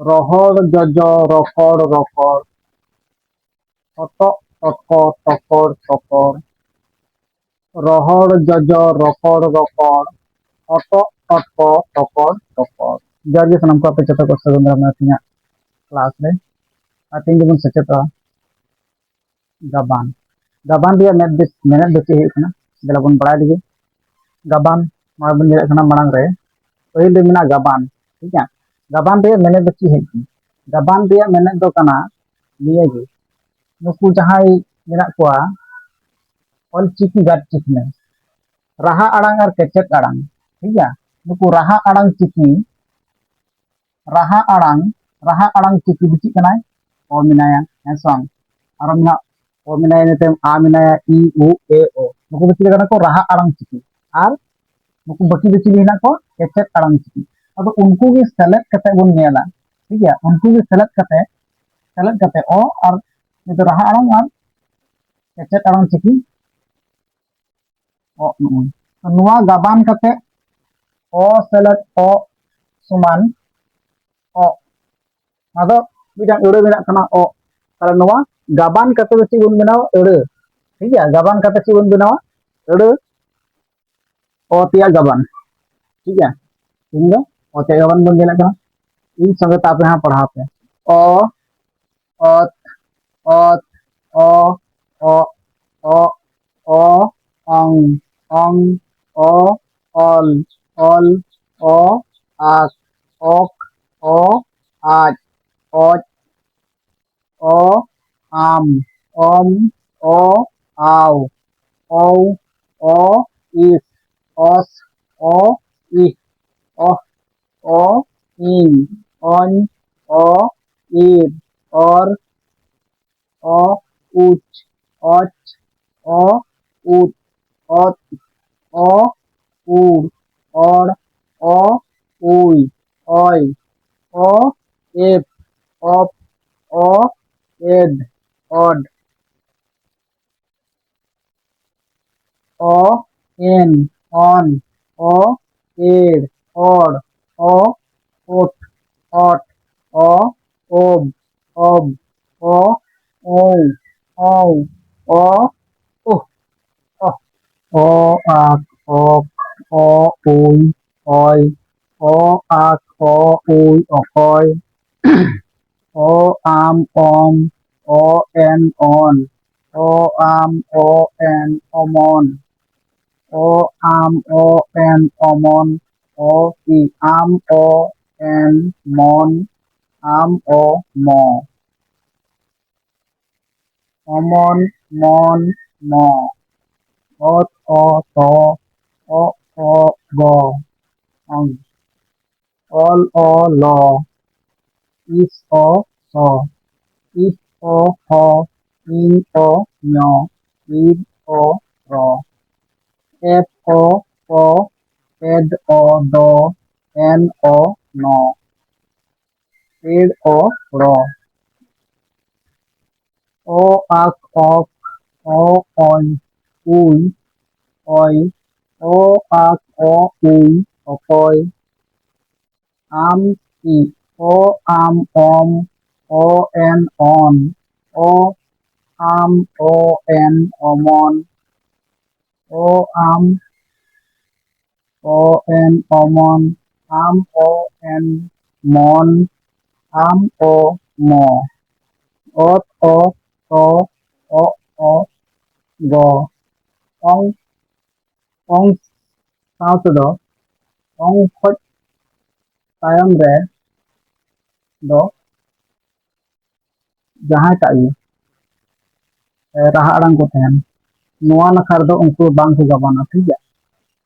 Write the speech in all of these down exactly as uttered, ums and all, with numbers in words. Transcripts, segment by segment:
ᱨᱚᱦᱚᱲ ᱡᱚᱡᱚ ᱨᱚᱠᱚᱲ ᱨᱚᱠᱚᱲ, ᱦᱚᱴᱚᱜ ᱴᱚᱴᱠᱚ ᱴᱚᱠᱚᱲ ᱴᱚᱠᱚᱲ, ᱨᱚᱦᱚᱲ ᱡᱚᱡᱚ ᱨᱚᱠᱚᱲ ᱨᱚᱠᱚᱲ, ᱦᱚᱴᱚᱜ ᱴᱚᱴᱠᱚ ᱴᱚᱠᱚᱲ ᱴᱚᱠᱚᱲ᱾ ᱡᱚᱦᱟᱨ ᱜᱮ ᱥᱟᱱᱟᱢ ᱠᱚ, ᱟᱯᱮ ᱡᱚᱛᱚ ᱠᱚ ᱥᱟᱹᱜᱩᱱ ᱫᱟᱨᱟᱢ ᱛᱤᱧᱟᱹᱜ ᱠᱞᱟᱥ ᱨᱮ᱾ ᱟᱨ ᱛᱮᱦᱮᱧ ᱫᱚᱵᱚᱱ ᱥᱮᱪᱮᱫᱚᱜᱼᱟ ᱜᱟᱵᱟᱱ᱾ ᱜᱟᱵᱟᱱ ᱨᱮᱭᱟᱜ ᱢᱮᱱᱮᱫ ᱫᱚ, ᱢᱮᱱᱮᱫ ᱫᱚ ᱪᱮᱫ ᱦᱩᱭᱩᱜ ᱠᱟᱱᱟ? ᱫᱮᱞᱟ ᱵᱚᱱ ᱵᱟᱲᱟᱭ ᱞᱮᱜᱮ᱾ ᱜᱟᱵᱟᱱ ᱢᱟ ᱵᱚᱱ ᱧᱮᱞᱮᱫ ᱠᱟᱱᱟ ᱢᱟᱲᱟᱝ ᱨᱮ, ᱯᱟᱹᱦᱤᱞ ᱨᱮ ᱢᱮᱱᱟᱜᱼᱟ ᱜᱟᱵᱟᱱ, ᱴᱷᱤᱠ ᱜᱮᱭᱟ? ᱜᱟᱵᱟᱱ ᱨᱮᱭᱟᱜ ᱢᱮᱱᱮᱫ ᱫᱚ ᱪᱮᱫ ᱦᱩᱭᱩᱜ ᱠᱟᱱᱟ? ᱜᱟᱵᱟᱱ ᱨᱮᱭᱟᱜ ᱢᱮᱱᱮᱫ ᱫᱚ ᱠᱟᱱᱟ ᱱᱤᱭᱟᱹ ᱜᱮ, ᱱᱩᱠᱩ ᱡᱟᱦᱟᱸᱭ ᱢᱮᱱᱟᱜ ᱠᱚᱣᱟ ᱚᱞ ᱪᱤᱠᱤ ᱜᱟᱨ ᱪᱤᱠᱤ ᱨᱮ, ᱨᱟᱦᱟ ᱟᱲᱟᱝ ᱟᱨ ᱠᱮᱪᱮᱫ ᱟᱲᱟᱝ, ᱴᱷᱤᱠ ᱜᱮᱭᱟ? ᱱᱩᱠᱩ ᱨᱟᱦᱟ ᱟᱲᱟᱝ ᱪᱤᱠᱤ, ᱨᱟᱦᱟ ᱟᱲᱟᱝ, ᱨᱟᱦᱟ ᱟᱲᱟᱝ ᱪᱤᱠᱤ ᱫᱚ ᱪᱮᱫ ᱠᱟᱱᱟᱭ? ᱚ ᱢᱮᱱᱟᱭᱟ, ᱦᱮᱸ ᱥᱮ ᱵᱟᱝ? ᱟᱨᱚ ᱢᱮᱱᱟᱜ, ᱚ ᱢᱮᱱᱟᱭᱟ, ᱤᱱᱟᱹ ᱛᱟᱭᱚᱢ ᱟ ᱢᱮᱱᱟᱭᱟ, ᱤ, ᱩ, ᱮ, ᱳ᱾ ᱱᱩᱠᱩ ᱫᱚ ᱪᱮᱫ ᱠᱟᱱᱟ ᱠᱚ? ᱨᱟᱦᱟ ᱟᱲᱟᱝ ᱪᱤᱠᱤ᱾ ᱟᱨ ᱱᱩᱠᱩ ᱵᱟᱹᱠᱤ ᱫᱚ ᱪᱤᱞᱤ ᱦᱮᱱᱟᱜ ᱠᱚᱣᱟ? ᱠᱮᱪᱮᱫ ᱟᱲᱟᱝ ᱪᱤᱠᱤ᱾ ᱟᱫᱚ ᱩᱱᱠᱩ ᱜᱮ ᱥᱮᱞᱮᱫ ᱠᱟᱛᱮ ᱵᱚᱱ ᱧᱮᱞᱟ, ᱴᱷᱤᱠ ᱜᱮᱭᱟ? ᱩᱱᱠᱩ ᱜᱮ ᱥᱮᱞᱮᱫ ᱠᱟᱛᱮ, ᱥᱮᱞᱮᱫ ᱠᱟᱛᱮ ᱚ ᱟᱨ ᱱᱤᱛᱚᱜ ᱨᱟᱦᱟ ᱟᱲᱟᱝ ᱟᱨ ᱠᱮᱪᱮᱫ ᱟᱲᱟᱝ ᱪᱤᱠᱤ ᱚ ᱱᱚᱜᱼᱚᱭ᱾ ᱛᱚ ᱱᱚᱣᱟ ᱜᱟᱵᱟᱱ ᱠᱟᱛᱮ ᱚ ᱥᱮᱞᱮᱫ ᱚ ᱥᱚᱢᱟᱱ ᱚ᱾ ᱟᱫᱚ ᱢᱤᱫᱴᱟᱝ ᱟᱹᱲᱟᱹ ᱵᱮᱱᱟᱜ ᱠᱟᱱᱟ ᱚ᱾ ᱛᱟᱦᱞᱮ ᱱᱚᱣᱟ ᱜᱟᱵᱟᱱ ᱠᱟᱛᱮ ᱫᱚ ᱪᱮᱫ ᱵᱚᱱ ᱵᱮᱱᱟᱣᱟ? ᱟᱹᱲᱟᱹ᱾ ᱴᱷᱤᱠ ᱜᱮᱭᱟ, ᱜᱟᱵᱟᱱ ᱠᱟᱛᱮ ᱪᱮᱫ ᱵᱚᱱ ᱵᱮᱱᱟᱣᱟ? ᱟᱹᱲᱟᱹ᱾ ᱚ ᱛᱮᱭᱟᱜ ᱜᱟᱵᱟᱱ᱾ ᱴᱷᱤᱠ ᱜᱮᱭᱟ, ᱤᱧ ᱫᱚ ᱚ ᱛᱮᱭᱟᱜ ᱜᱟᱵᱟᱱ ᱵᱚᱱ ᱧᱮᱞᱮᱫ ᱠᱟᱱᱟ᱾ ᱤᱧ ᱥᱚᱸᱜᱮ ᱛᱮ ᱟᱯᱮ ᱦᱚᱸ ᱯᱟᱲᱦᱟᱣ ᱯᱮ᱾ ᱚ, ᱚᱛ, ᱚᱛ, ᱚ, ᱚ, ᱚ, ᱚ, ᱚᱝ, ᱚᱝ, ᱚ, ᱚᱞ, ᱚᱞ, ᱚ, ᱟᱠ, ᱚᱠ, ᱚ, ᱟᱡ, ᱚᱡ, ᱚ, ᱟᱢ, ᱚᱢ, ᱚ, ᱟᱣ, ᱚᱣ, ᱚ, ᱤᱥ, ᱚᱥ, ᱚ, ᱤᱦ, ᱚᱦ, ᱚ, ᱤᱧ, ᱚᱧ, ᱚ, ᱤᱨ, ᱚᱨ, ᱚ, ᱩᱪ, ᱚᱪ, ᱚ, ᱩᱫ, ᱚᱛ, ᱚ, ᱩᱲ, ᱚᱲ, ᱚ, ᱩᱭ, ᱚᱭ, ᱚ, ᱮᱯ, ᱚᱯ, ᱚ, ᱮᱰ, ᱚᱰ᱾ ᱚ, ᱮᱱ, ᱚᱱ, ᱚ, ᱮᱲ, ᱚᱲ, ᱚ, ᱳᱴ, ᱚᱴ, ᱚ, ᱚᱵ, ᱚᱵ, ᱚ, ᱚᱭ, ᱚᱭ, ᱚ, ᱩᱦ, ᱚᱦ᱾ ᱚ, ᱟᱠ, ᱚᱠ, ᱚ, ᱩᱭ, ᱚᱭ, ᱚ, ᱟᱠ, ᱚ, ᱩᱭ, ᱚᱠᱚᱭ᱾ ᱚ, ᱟᱢ, ᱚᱢ, ᱚ, ᱮᱱ, ᱚᱱ, ᱚ, ᱟᱢ, ᱚ, ᱮᱱ, ᱚᱢᱚᱱ᱾ ᱚ, ᱟᱢ, ᱚ, ᱮᱱ, ᱚᱢᱚᱱ, ᱚ, ᱤ, ᱟᱢ, ᱚ, ᱮᱱ, ᱢᱚᱱ, ᱟᱢ, ᱚ, ᱢᱚ᱾ ᱚᱢᱚᱱ, ᱢᱚᱱ, ᱢᱚ᱾ ᱚᱛ, ᱚ, ᱛᱚ, ᱚ, ᱚ, ᱜᱚ, ᱚᱝ᱾ ᱚᱞ, ᱚ, ᱞᱚ᱾ ᱤᱥ, ᱚ, ᱥᱚ᱾ ᱤᱯ, ᱚ, ᱯᱷᱚ᱾ ᱤᱧ, ᱚ, ᱧᱚ᱾ ᱤᱨ, ᱚ, ᱨᱚ᱾ ᱮᱯ, ᱚ, ᱯᱚ᱾ ᱮᱰ, ᱚ, ᱰᱚ᱾ ᱮᱱ, ᱚ, ᱱᱚ᱾ ᱮᱲ, ᱚ, ᱲᱚ᱾ ᱚ, ᱟᱠ, ᱚᱠ᱾ ᱚ, ᱚᱧ, ᱩᱭ, ᱚᱭ᱾ ᱚ, ᱟᱠ, ᱚ, ᱩᱭ, ᱚᱠᱚᱭ᱾ ᱟᱢ, ᱤ᱾ ᱚ, ᱟᱢ, ᱚᱢ᱾ ᱚ, ᱮᱱ, ᱚᱱ᱾ ᱚ, ᱟᱢ, ᱚ, ᱮᱱ, ᱚᱢᱚᱱ᱾ ᱚ, ᱟᱢ, ᱚ, ᱮᱱ, ᱚᱢᱚᱱ᱾ ᱟᱢ, ᱚ, ᱮᱱ, ᱢᱚᱱ᱾ ᱟᱢ, ᱚ, ᱢᱚ᱾ ᱚᱛ, ᱚ, ᱛᱚ, ᱚ, ᱚ, ᱜᱚ᱾ ᱚᱝ, ᱚᱝ ᱥᱟᱶ ᱛᱮᱫᱚ ᱚᱝ ᱠᱷᱚᱡ ᱛᱟᱭᱚᱢ ᱨᱮ ᱫᱚ ᱡᱟᱦᱟᱸᱭᱴᱟᱜ ᱜᱮ, ᱮ, ᱨᱟᱦᱟ ᱟᱲᱟᱝ ᱠᱚ ᱛᱟᱦᱮᱱ, ᱱᱚᱣᱟ ᱱᱟᱠᱷᱟ ᱨᱮᱫᱚ ᱩᱱᱠᱩ ᱫᱚ ᱵᱟᱝ ᱠᱚ ᱜᱟᱵᱟᱱᱟ, ᱴᱷᱤᱠ ᱜᱮᱭᱟ?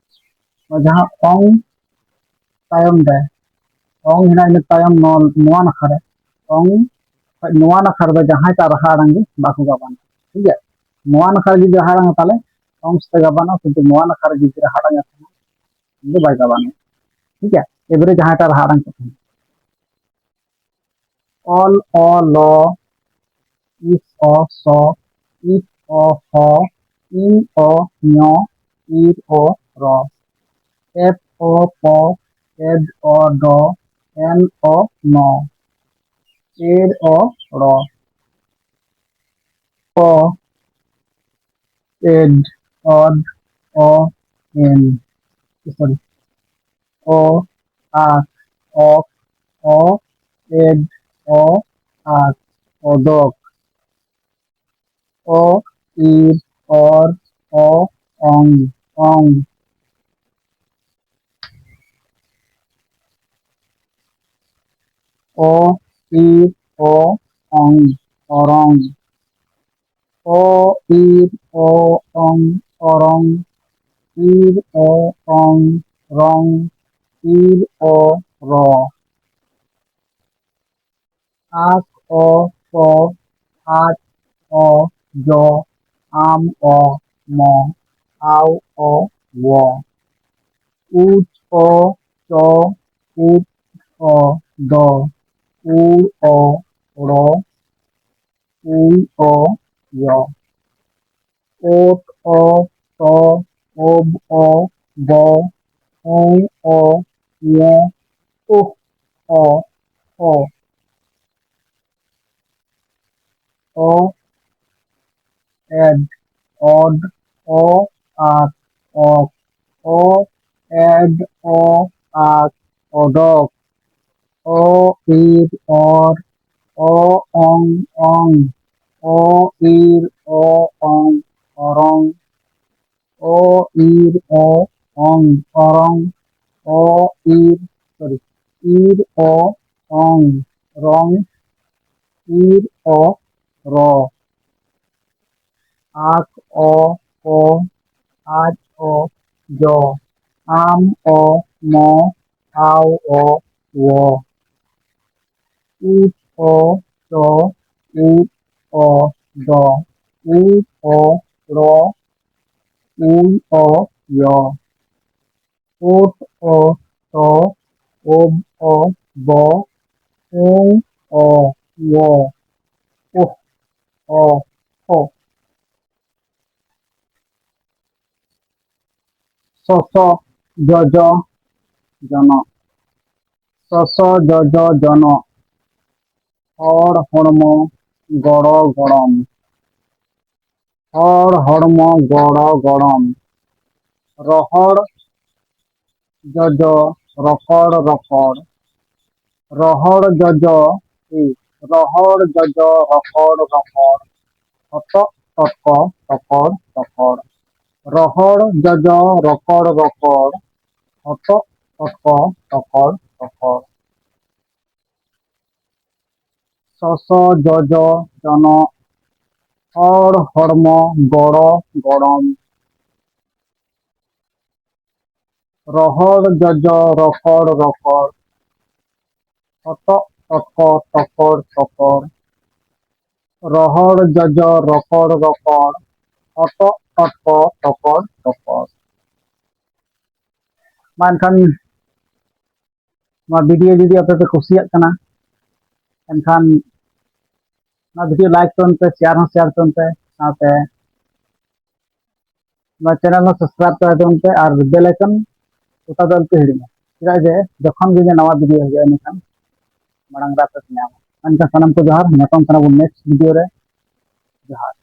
ᱱᱚᱣᱟ ᱡᱟᱦᱟᱸ ᱚᱝ ᱛᱟᱭᱚᱢ ᱨᱮ, ᱚᱝ ᱦᱮᱱᱟᱜ, ᱤᱱᱟᱹ ᱛᱟᱭᱚᱢ ᱱᱚᱣᱟ, ᱱᱚᱣᱟ ᱱᱟᱠᱷᱟ ᱨᱮ, ᱚᱝ ᱠᱷᱚᱡ ᱱᱚᱣᱟ ᱱᱟᱠᱷᱟ ᱨᱮᱫᱚ ᱡᱟᱦᱟᱸᱭᱴᱟᱜ ᱨᱟᱦᱟ ᱟᱲᱟᱝ ᱜᱮ ᱵᱟᱠᱚ ᱜᱟᱵᱟᱱᱟ, ᱴᱷᱤᱠ ᱜᱮᱭᱟ? ᱱᱚᱣᱟ ᱱᱟᱠᱷᱟ ᱨᱮ ᱡᱩᱫᱤ ᱨᱟᱦᱟ ᱟᱲᱟᱝ, ᱛᱟᱦᱞᱮ ᱚᱝ ᱥᱟᱛᱮ ᱜᱟᱵᱟᱱᱟ, ᱠᱤᱱᱛᱩ ᱱᱚᱣᱟ ᱱᱟᱠᱷᱟ ᱨᱮ ᱡᱩᱫᱤ ᱨᱟᱦᱟ ᱟᱲᱟᱝ ᱛᱟᱦᱮᱱᱟ, ᱩᱱᱤ ᱫᱚ ᱵᱟᱭ ᱜᱟᱵᱟᱱᱟ, ᱴᱷᱤᱠ ᱜᱮᱭᱟ? ᱮᱵᱟᱨᱮ ᱡᱟᱦᱟᱸᱭᱴᱟᱜ ᱨᱟᱦᱟ ᱟᱲᱟᱝ ᱠᱚ ᱛᱟᱦᱮᱱᱟ, ᱚᱞ, ᱚ, ᱞᱚ, ᱤᱥ, ᱚ, ᱥᱚ, ᱤᱯ, ᱚ, ᱯᱷᱚ, ᱤᱧ, ᱚ, ᱧᱚ, ᱤᱨ, ᱚ, ᱨᱚ, ᱮᱯ, ᱚ, ᱯᱚ, ᱮᱰ, ᱚ, ᱰᱚ, ᱮᱱ, ᱚ, ᱱᱚ᱾ ᱮᱰ ᱚ ᱲᱚ᱾ ᱚ, ᱮᱰ, ᱚᱰ, ᱚ, ᱮᱱ᱾ ᱥᱚᱨᱤ᱾ ᱚ, ᱟᱠ, ᱚᱠ, ᱚ, ᱮᱰ, ᱚ, ᱟᱠ, ᱚᱰᱚᱠ᱾ ᱚ, ᱤᱨ, ᱚᱨ, ᱚ, ᱚᱝ, ᱚᱝ᱾ ᱚ, ᱤᱨ, ᱚ, ᱚᱝ, ᱚᱨᱚᱝ᱾ ᱚ, ᱤᱨ, ᱚ, ᱚᱝ, ᱚᱨᱚᱝ᱾ ᱤᱨ, ᱚ, ᱚᱝ, ᱨᱚᱝ᱾ ᱤᱨ, ᱚ, ᱨᱚ᱾ ᱟᱠ, ᱚ, ᱠᱚ, ᱟᱪ, ᱚ, ᱡᱚ, ᱟᱢ, ᱚ, ᱢᱚ, ᱟᱣ, ᱚ, ᱣᱚ᱾ ᱩᱪ, ᱚ, ᱪᱚ, ᱩᱪ, ᱚ, ᱫᱚ, ᱩᱲ, ᱚ, ᱲᱚ, ᱩᱭ, ᱚ, ᱭᱚ᱾ ᱳᱛ, ᱚ, ᱛᱚ, ᱳᱵ, ᱚ, ᱵᱚ, ᱳᱝ, ᱚ, ᱧᱚ, ᱳᱦ, ᱚ, ᱚ᱾ ᱚ, ᱮᱰ, ᱚᱰ, ᱚ, ᱟᱠ, ᱚᱠ᱾ ᱚ, ᱮᱰ, ᱚ, ᱟᱠ, ᱚᱰᱚᱠ᱾ ᱚ, ᱤᱨ, ᱚᱨ, ᱚ, ᱚᱝ, ᱚᱝ᱾ ᱚ, ᱤᱨ, ᱚ, ᱚᱝ, ᱚᱨᱚᱝ᱾ ᱚ, ᱤᱨ, ᱚ, ᱚᱝ, ᱚᱨᱚᱝ᱾ ᱚ, ᱤᱨ, ᱥᱚᱨᱤ, ᱤᱨ, ᱚ, ᱚᱝ, ᱨᱚᱝ᱾ ᱤᱨ, ᱚ, ᱨᱚ᱾ ᱟᱠ, ᱚ, ᱠᱚ, ᱟᱪ, ᱚ, ᱡᱚ, ᱟᱢ, ᱚ, ᱢᱚ, ᱟᱣ, ᱚ, ᱣᱚ᱾ ᱩᱪ, ᱚ, ᱪᱚ, ᱩᱪ, ᱚ, ᱫᱚ, ᱩᱪ, ᱚ, ᱲᱚ, ᱩᱭ, ᱚ, ᱭᱚ᱾ ᱳᱛ, ᱚ, ᱛᱚ, ᱳᱵ, ᱚ, ᱵᱚ, ᱳᱝ, ᱚ, ᱣᱚ, ᱳᱦ, ᱚ, ᱦᱚ᱾ ᱥᱚᱥᱚ, ᱡᱚᱡᱚ, ᱡᱚᱱᱚᱜ᱾ ᱥᱚᱥᱚ, ᱡᱚᱡᱚ, ᱡᱚᱱᱚᱜ᱾ ᱦᱚᱲ ᱦᱚᱲᱢᱚ ᱜᱚᱲᱚ ᱜᱚᱲᱚᱢ᱾ ᱦᱚᱲ ᱦᱚᱲᱢᱚ ᱜᱚᱲᱚ ᱜᱚᱲᱚᱢ᱾ ᱨᱚᱦᱚᱲ ᱡᱚᱡᱚ ᱨᱚᱠᱚᱲ ᱨᱚᱠᱚᱲ᱾ ᱨᱚᱦᱚᱲ ᱡᱚᱡᱚ, ᱤ, ᱨᱚᱦᱚᱲ ᱡᱚᱡᱚ ᱨᱚᱠᱚᱲ ᱨᱚᱠᱚᱲ᱾ ᱦᱚᱛᱚᱜ ᱛᱚᱴᱠᱚ ᱛᱚᱠᱚᱲ ᱛᱚᱠᱚᱲ᱾ ᱨᱚᱦᱚᱲ ᱡᱚᱡᱚ ᱨᱚᱠᱚᱲ ᱨᱚᱠᱚᱲ᱾ ᱦᱚᱛᱚᱜ ᱛᱚᱴᱠᱚ ᱛᱚᱠᱚᱲ ᱛᱚᱠᱚᱲ᱾ ᱥᱚᱥᱚ ᱡᱚᱡᱚ ᱡᱚᱱᱚᱜ᱾ ᱦᱚᱲ ᱦᱚᱲᱢᱚ ᱜᱚᱲᱚ ᱜᱚᱲᱚᱢ᱾ ᱨᱚᱦᱚᱲ ᱡᱚᱡᱚ ᱨᱚᱠᱚᱲ ᱨᱚᱠᱚᱲ᱾ ᱦᱚᱛᱚᱜ ᱛᱚᱴᱠᱚ ᱛᱚᱠᱚᱲ ᱛᱚᱠᱚᱲ᱾ ᱨᱚᱦᱚᱲ ᱡᱚᱡᱚ ᱨᱚᱠᱚᱲ ᱨᱚᱠᱚᱲ᱾ ᱦᱚᱛᱚᱜ ᱛᱚᱴᱠᱚ ᱛᱚᱠᱚᱲ ᱛᱚᱠᱚᱲ᱾ ᱢᱟ ᱮᱱᱠᱷᱟᱱ ᱱᱚᱣᱟ ᱵᱷᱤᱰᱤᱭᱳ ᱡᱩᱫᱤ ᱟᱯᱮ ᱯᱮ ᱠᱩᱥᱤᱭᱟᱜ ᱠᱟᱱᱟ, ᱮᱱᱠᱷᱟᱱ ᱱᱚᱣᱟ ᱵᱷᱤᱰᱤᱭᱳ ᱞᱟᱭᱤᱠ ᱛᱟᱵᱚᱱ ᱯᱮ, ᱥᱮᱭᱟᱨ ᱦᱚᱸ ᱥᱮᱭᱟᱨ ᱛᱟᱵᱚᱱ ᱯᱮ, ᱥᱟᱶᱛᱮ ᱱᱚᱣᱟ ᱪᱮᱱᱮᱞ ᱦᱚᱸ ᱥᱟᱵᱥᱠᱨᱟᱭᱤᱵ ᱛᱟᱵᱚᱱ ᱯᱮ ᱟᱨ ᱵᱮᱞ ᱟᱭᱠᱚᱱ ᱚᱛᱟ ᱫᱚ ᱟᱞᱚ ᱯᱮ ᱦᱤᱲᱤᱧᱟ, ᱪᱮᱫᱟᱜ ᱡᱮ ᱡᱚᱠᱷᱚᱱ ᱜᱮ ᱱᱟᱣᱟ ᱵᱷᱤᱰᱤᱭᱳ ᱦᱤᱡᱩᱜᱼᱟ, ᱮᱱᱠᱷᱟᱱ ᱢᱟᱲᱟᱝ ᱨᱮ ᱟᱯᱮ ᱯᱮ ᱧᱟᱢᱟ᱾ ᱮᱱᱠᱷᱟᱱ ᱥᱟᱱᱟᱢ ᱠᱚ ᱡᱚᱦᱟᱨ, ᱧᱟᱯᱟᱢ ᱠᱟᱱᱟ ᱵᱚᱱ ᱱᱮᱠᱥᱴ ᱵᱷᱤᱰᱤᱭᱳ ᱨᱮ᱾ ᱡᱚᱦᱟᱨ᱾